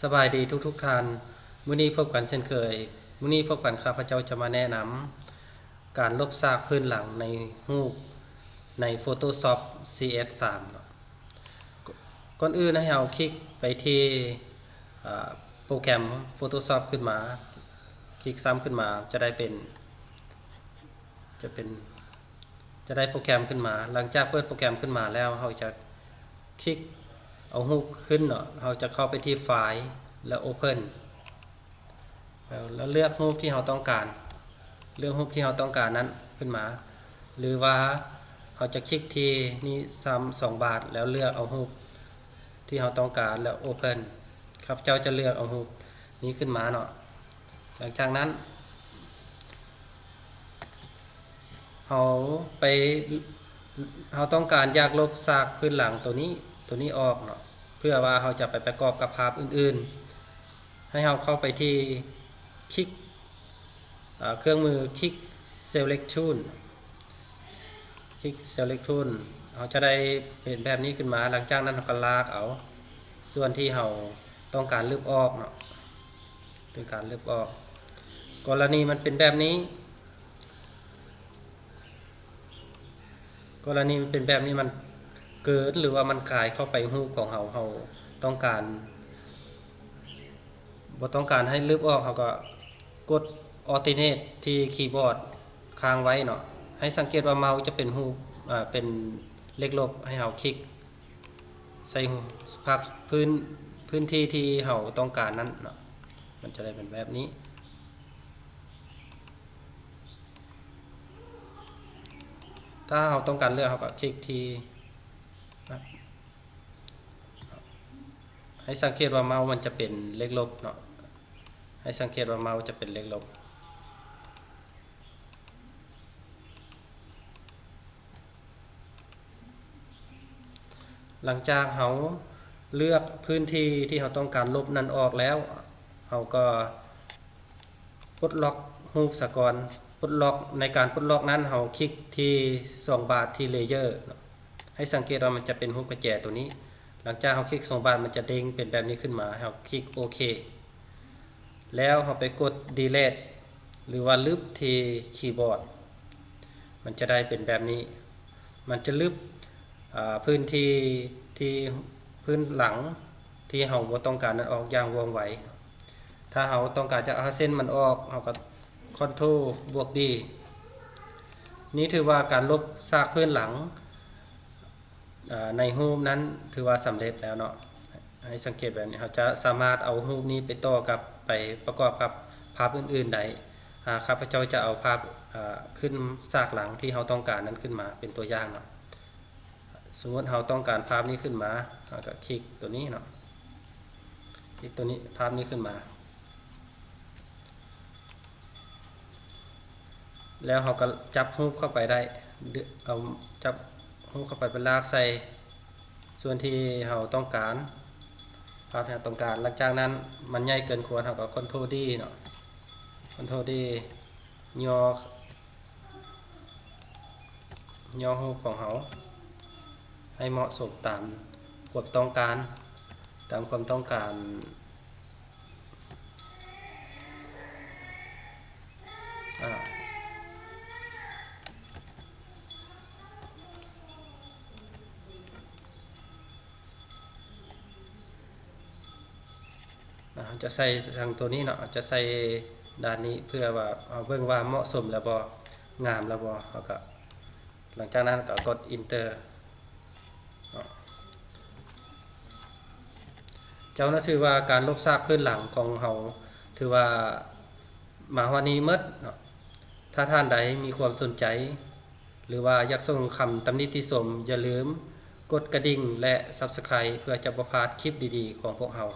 ສະບາຍດີທຸກໆທ່ານ, ມື້ນີ້ພົບກັນເຊັ່ນເຄີຍ. ມື້ນີ້ພົບກັນ ຂ້າພະເຈົ້າຈະມາແນະນຳການລົບຊາກພື້ນຫຼັງໃນຮູບໃນ Photoshop ຊີເອັສສາມ ເນາະ. ກ່ອນອື່ນໃຫ້ເຮົາຄລິກໄປທີ່ ເອີ ໂປຣແກຣມ Photoshop ຂຶ້ນມາ, ຄລິກຊ້ຳຂຶ້ນມາ ຈະໄດ້ເປັນ ຈະເປັນ ຈະໄດ້ໂປຣແກຣມຂຶ້ນມາ. ຫຼັງຈາກເປີດໂປຣແກຣມຂຶ້ນມາແລ້ວ ເຮົາຈະຄລິກເອົາຮູບຂຶ້ນເນາະ, ເຮົາຈະເຂົ້າໄປທີ່ File ແລ້ວ Open ແລ້ວເລືອກຮູບທີ່ເຮົາຕ້ອງການ, ເລືອກຮູບທີ່ເຮົາຕ້ອງການນັ້ນຂຶ້ນມາ ຫຼືວ່າເຮົາຈະຄລິກທີ່ນີ້ຊ້ຳສອງບາດ ແລ້ວເລືອກເອົາຮູບທີ່ເຮົາຕ້ອງການ ແລ້ວ Open. ຂ້າພະເຈົ້າຈະເລືອກເອົາຮູບນີ້ຂຶ້ນມາເນາະ. ຫຼັງຈາກນັ້ນ ເຮົາໄປ ເຮົາຕ້ອງການຢາກລົບຊາກພື້ນຫຼັງໂຕນີ້ ໂຕນີ້ອອກເນາະ ເພື່ອວ່າເຮົາຈະໄປປະກອບກັບພາບອື່ນໆ. ໃຫ້ເຮົາເຂົ້າໄປທີ່ ຄລິກ ເອີ ເຄື່ອງມື ຄລິກ Select Tool ຄລິກ Select Tool ເຮົາຈະໄດ້ເປັນແບບນີ້ຂຶ້ນມາ. ຫຼັງຈາກນັ້ນເຮົາກໍລາກເອົາສ່ວນທີ່ເຮົາຕ້ອງການລຶບອອກເນາະ. ເປັນການລຶບອອກ. ກໍລະນີມັນເປັນແບບນີ້, ກໍລະນີມັນເປັນແບບນີ້ ມັນເກີນ ຫຼືວ່າມັນກາຍເຂົ້າໄປຮູບຂອງເຮົາ, ເຮົາຕ້ອງການ ບໍ່ຕ້ອງການໃຫ້ລຶບອອກ, ເຮົາກໍກົດ Alternate ທີ່ຄີບອດຄ້າງໄວ້ເນາະ. ໃຫ້ສັງເກດວ່າເມົາຈະເປັນຮູບ ເປັນເລກລົບ, ໃຫ້ເຮົາຄລິກ ໃສ່ພາກພື້ນ ພື້ນທີ່ທີ່ເຮົາຕ້ອງການນັ້ນເນາະ, ມັນຈະໄດ້ເປັນແບບນີ້. ຖ້າເຮົາຕ້ອງການເລືອກ ເຮົາກໍຄລິກທີ່ ໃຫ້ສັງເກດວ່າເມົາມັນຈະເປັນເລກລົບເນາະ, ໃຫ້ສັງເກດວ່າເມົາຈະເປັນເລກລົບ. ຫຼັງຈາກເຮົາເລືອກພື້ນທີ່ທີ່ເຮົາຕ້ອງການລົບນັ້ນອອກແລ້ວ, ເຮົາກໍປົດລັອກຮູບສາກ່ອນ. ປົດລັອກ, ໃນການປົດລັອກນັ້ນ ເຮົາຄລິກທີ່ສອງບາດທີ່ Layer ເນາະ. ໃຫ້ສັງເກດວ່າມັນຈະເປັນຮູບກະແຈໂຕນີ້. ຫຼັງຈາກເຮົາຄລິກສອງບາດ ມັນຈະເດັ່ງເປັນແບບນີ້ຂຶ້ນມາ, ໃຫ້ເຮົາຄລິກໂອເຄ. ແລ້ວເຮົາໄປກົດ Delete ຫຼືວ່າລຶບທີ່ຄີບອດ, ມັນຈະໄດ້ເປັນແບບນີ້. ມັນຈະລຶບ ອາ ພື້ນທີ່ທີ່ ພື້ນຫຼັງທີ່ເຮົາບໍ່ຕ້ອງການນັ້ນອອກຢ່າງວ່ອງໄວ. ຖ້າເຮົາຕ້ອງການຈະເອົາເສັ້ນມັນອອກ, ເຮົາກໍ Ctrl ບວກ D. ນີ້ຖືວ່າການລົບຊາກພື້ນຫຼັງ ອາ ໃນຮູບນັ້ນຖືວ່າສຳເລັດແລ້ວເນາະ. ໃຫ້ສັງເກດແບບນີ້, ເຮົາຈະສາມາດເອົາຮູບນີ້ໄປຕໍ່ກັບ ໄປປະກອບກັບພາບອື່ນໆໄດ້. ອາ ຂ້າພະເຈົ້າຈະເອົາພາບ ອາ ຂຶ້ນສາກຫຼັງທີ່ເຮົາຕ້ອງການນັ້ນຂຶ້ນມາເປັນຕົວຢ່າງເນາະ. ສົມມຸດເຮົາຕ້ອງການພາບນີ້ຂຶ້ນມາ, ເຮົາກໍຄລິກຕົວນີ້ເນາະ, ຄລິກຕົວນີ້, ພາບນີ້ຂຶ້ນມາ. ແລ້ວເຮົາກໍຈັບຮູບເຂົ້າໄປໄດ້, ເອົາ ຈັບຮູບເຂົ້າໄປ ໄປລາກໃສ່ສ່ວນທີ່ເຮົາຕ້ອງການ, ພາບທີ່ເຮົາຕ້ອງການ. ຫຼັງຈາກນັ້ນມັນໃຫຍ່ເກີນຄວນ, ເຮົາກໍ Ctrl D ເນາະ, Ctrl D ຍໍ ຍໍຮູບຂອງເຮົາໃຫ້ເໝາະສົມຕາມຄວາມຕ້ອງການ, ຕາມຄວາມຕ້ອງການ. ອາ ເຮົາຈະໃສ່ທາງໂຕນີ້ເນາະ, ເຮົາຈະໃສ່ດ້ານນີ້ ເພື່ອວ່າເຮົາເບິ່ງວ່າເໝາະສົມແລ້ວບໍ່, ງາມແລ້ວບໍ່, ເຮົາກໍ ຫຼັງຈາກນັ້ນກໍກົດ Enter ເນາະ. ເຈົ້ານະ, ຖືວ່າການລົບຊາກພື້ນຫຼັງຂອງເຮົາ ຖືວ່າມາຮອດນີ້ໝົດເນາະ. ຖ້າທ່ານໃດມີຄວາມສົນໃຈ ຫຼືວ່າຢາກສົ່ງຄຳຕຳໜິຕິຊົມ, ຢ່າລືມກົດກະດິ່ງ ແລະ Subscribe ເພື່ອຈະບໍ່ພາດຄລິບດີໆຂອງພວກເຮົາ.